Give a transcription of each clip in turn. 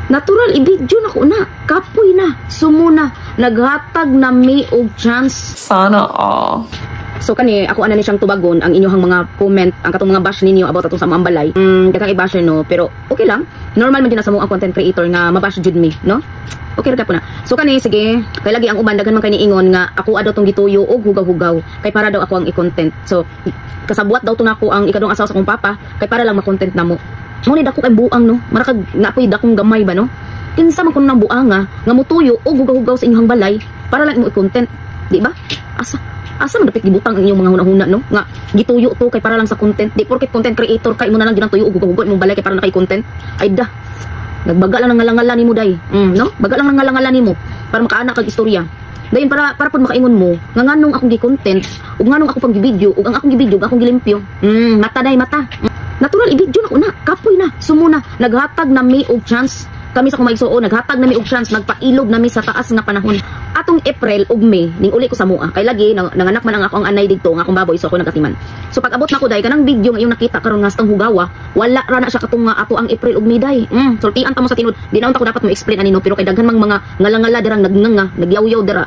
Natural i-video na ko na. Kapoy na. Sumo na. Naghatag na mi og chance. Sana all. So kani ako ana ni siyang tubagon ang inyong mga comment, ang katong mga bash ninyo about atong sa among balay. Daghang i-bash no, pero okay lang. Normal man jud na sa among content creator nga mabash jud mi, no? Okay ra po na. So kani, sige, kay lagi ang uban, daghan man kay niingon nga ako daw tong gituyo og hugaw-hugaw kay para daw ako ang i-content. So kasabwat daw to nako ang ikaduhang asawa sa akong papa kay para lang ma-content namo. Mo ni dako kay buang, no. Marakag napoy dakong gamay ba, no? Kinsa man kuno nang buanga nga mutuyo og hugaw-hugaw sa inyong balay para lang imo i-content, di ba? Asa asa man dapit gibutang ang inyong mga hunahuna, no, nga gituyo to kay para lang sa content? Di porket content creator ka, imo na lang ginang tuyo og hugaw-hugaw imong balay kay para na kay content. Ay da, nagbaga lang ng ngalangala nimo day, no, baga lang ng ngalangala nimo para makaana kag istorya dayon, para pud makaingon mo nga nganong akong gi-content ug nganong ako pang gi-video ug ang akong gi-video ug akong gilimpyo. Mata day, mata. Natural i-video na ko na. Kapoy na. Sumo na. Naghatag na mi og chance kami sa akong maigsuon, naghatag na mi og chance, nagpailob na mi sa taas nga panahon. Atong April ug May, ning uli ko sa mua. Kay lagi nanganak man ang ako ang anay didto nga akong baboy, so ako nagkatiman. So pag abot na ko day, kanang video nga iyong nakita karon nga stang hugawa, wala ra na siya katong nga ato ang April ug May day. Sultian ta mo sa tinud. Di na unta ko dapat mo explain ani, no, pero kay daghan mang mga ngalangala dirang nagnganga, nagyaw-yaw dira.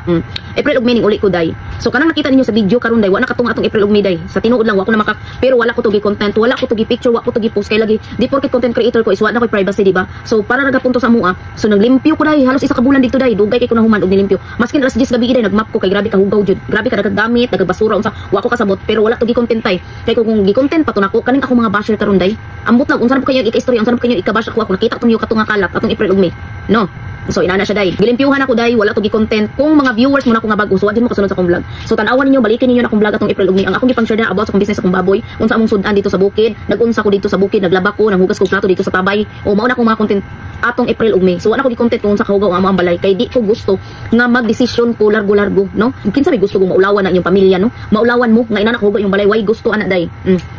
April ug May ning uli ko day. So kanang nakita ninyo sa video karon day, wa na katong atong April ug May day. Sa tinuod lang wa ko na maka, pero wala ko to gi-content, wala ko to gi-picture, wa ko to gi-post kay lagi di porket content creator ko is wa na koy privacy, di ba? So para ra gapon to sa mua. So naglimpyo ko day, halos isa ka bulan dito day, dugay kay ko nahuman og nilimpyo. Maskin alas 10 gabi day nagmap ko kay grabe ka hugaw jud. Grabe ka gamit, basura unsa, wa ko kasabot, pero wala to gi-content tay. Kay kung gi-content pa to nako kaning ako mga basher karon day. Ambot lang unsa na po kayo ika-istorya, unsa na po kayo ika-bash ako, ako nakita to niyo katong nga kalat atong April ug May. No. So inana siya day. Gilimpyuhan ako day, wala to gi-content. Kung mga viewers mo na ako nga bag-o, so wa mo kasunod sa akong vlog. So tan-awan ninyo, balikin ninyo na akong vlog atong April ug May. Ang akong gipang-share na about sa akong business, akong baboy, unsa among sudan dito sa bukid, nag-unsa ko dito sa bukid, naglaba ko, nanghugas ko plato dito sa tabay. O mao na akong mga content atong April ug May. So wala ko gi-content kung unsa kahugaw ang among balay kay di ko gusto nga magdesisyon ko largo-largo, no? Kinsa may gusto kong maulawan na inyong pamilya, no? Maulawan mo nga inana kahugaw yung balay, way gusto ana day.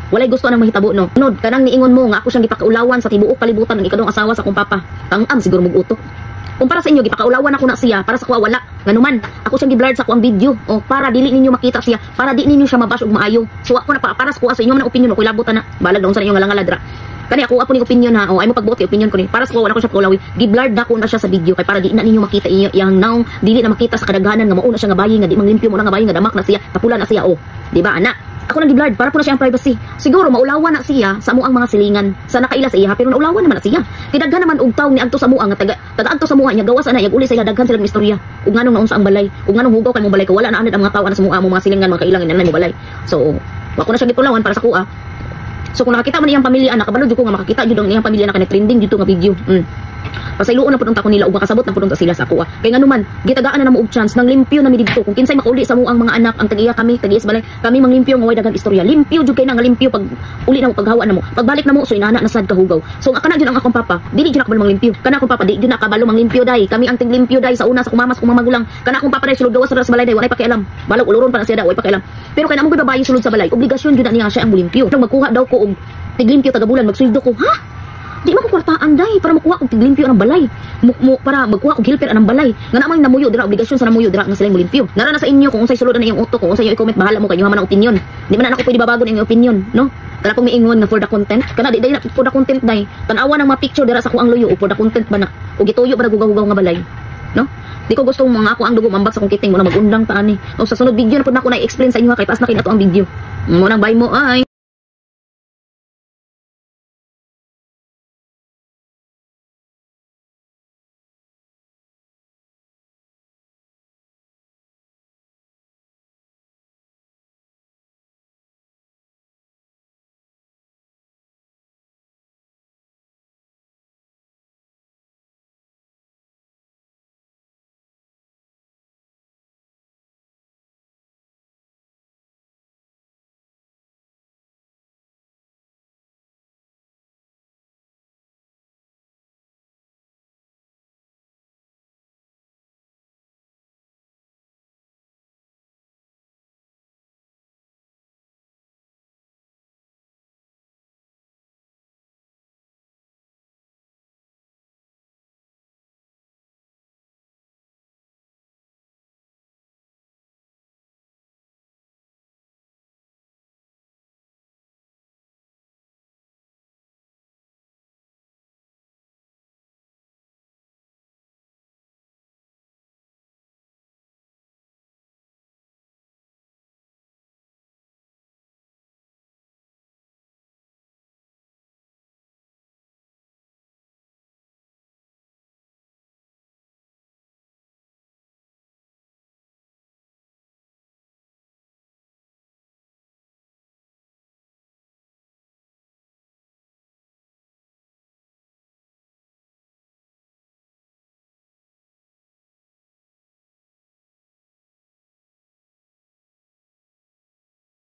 Walay gusto anang mahitabo, no? Nod, kanang niingon mo nga ako siyang gipakaulawan sa tibuok kalibutan ng ikaduhang asawa sa akong papa. Tangam siguro mog utok. Kung para sa inyo gipakaulawan ako na siya, para sa kuwa wala. Nganuman, ako siyang gi-blurred sa kuang video o para dili ninyo makita siya, para di ninyo siya mabash og maayo. So ako na pa, para sa kuwa, sa inyo man ang opinion ko labot na. Balag na unsa ninyo nga langaladra. Kani ako apo ni opinion ha, o ay mo pagbuot kay opinion ko ni. Para sa kuwa wala ko siya paulawi. Gi-blurred na ko na siya sa video kay para di na ninyo makita iyo iyang naong, dili na makita sa kadaghanan nga mauna siya nga bayi nga di manglimpyo mo na nga bayi nga damak na siya, tapulan na siya o. Di ba ana? Ako nang gi-blurred para po na siya ang privacy. Siguro maulawan na siya sa amuang mga silingan. Sa nakaila sa iya, pero naulawan naman na siya. Kay daghan naman og tawo ni adto sa mua nga taga taga adto sa mua niya gawas ana iyag uli sa ila, daghan silang istorya. Ug nganong naunsa ang balay, ug nganong hugaw kay mo balay ka, wala na anad ang mga tawo ana sa mua mo mga silingan, mga kailangan nanay mo balay. So wa ko na siya gipulawan para sa kuha. So kung nakakita man iyang pamilya, nakabalo jud ko nga makakita jud ang iyang pamilya na trending jud to nga video. Pasayloon na pud unta ko nila ug makasabot na pud unta sila sa akoa. Kay nganuman, gitagaan na namo og chance nang limpyo na mi didto. Kung kinsay makauli sa ang mga anak, ang tag-iya kami, tag-iya sa balay, kami manglimpyo nga way daghang istorya. Limpyo jud kay na nga limpyo pag uli na mo, paghawa na mo. Pagbalik na mo, so inana na sad kahugaw. So ang kana jud ang akong papa, dili jud nakabalo manglimpyo. Kana akong papa di jud nakabalo manglimpyo day. Kami ang tiglimpyo day sa una sa kumamas kung magulang. Kana akong papa day sulod gawas sa balay day, walay pakialam. Balag uloron pa na siya day, walay pakialam. Pero kay namong babae sulod sa balay, obligasyon jud na niya siya ang mulimpyo. Nang magkuha daw ko og tiglimpyo taga bulan, magsweldo ko, ha? Di man ko kwartaan day para makuha og tiglimpyo ang balay. Mo, para magkuha og helper anang balay. Nga namang namuyo dira, obligasyon sa namuyo dira nga sila mulimpyo. Nara na sa inyo kung unsay sulod na iyong utok, kung unsay inyong i-comment, bahala mo kay inyo man ang opinion. Di man na ako pwede babagon ang inyong opinion, no? Kana pong miingon nga for the content, kana di day na for the content day. Tan-awa ng mga picture dira sa kuang luyo o for the content ba na? O gituyo ba nagugaw-hugaw nga balay? No? Di ko gusto mga ako ang dugo mambak sa kong kiting mo na magundang ta ani. O sa sunod video na pud nako na i-explain sa inyo ha, kay taas na kay nato ang video. Mo nang bye mo ay.